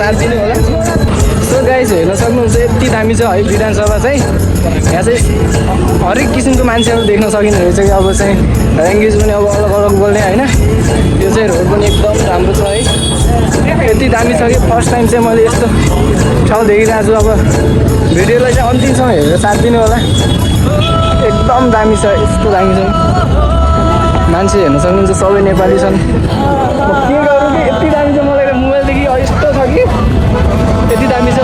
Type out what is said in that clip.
साथ दिनु होला। सो गाइज हेर्न सक्नुहुन्छ यति दामी छ है विधानसभा चाहिँ। यहाँ चाहिँ हरेक किसिमको मान्छेहरू देख्न सकिने रहेछ कि अब चाहिँ ल्याङ्ग्वेज पनि अब अलग अलग बोल्ने होइन। यो चाहिँ रोड पनि एकदम राम्रो छ है, यति दामी छ कि फर्स्ट टाइम चाहिँ मैले यस्तो ठाउँ देखिरहेको छु। अब भिडियोलाई चाहिँ अन्तिमसम्म हेरेर साथ दिनु होला। एकदम दामी छ, यस्तो दामी छ। मान्छे हेर्न सक्नुहुन्छ सबै नेपाली छन्। म के गरौँ कि यति दामी छ, मलाई मोबाइलदेखि यस्तो छ कि यति दामी छ।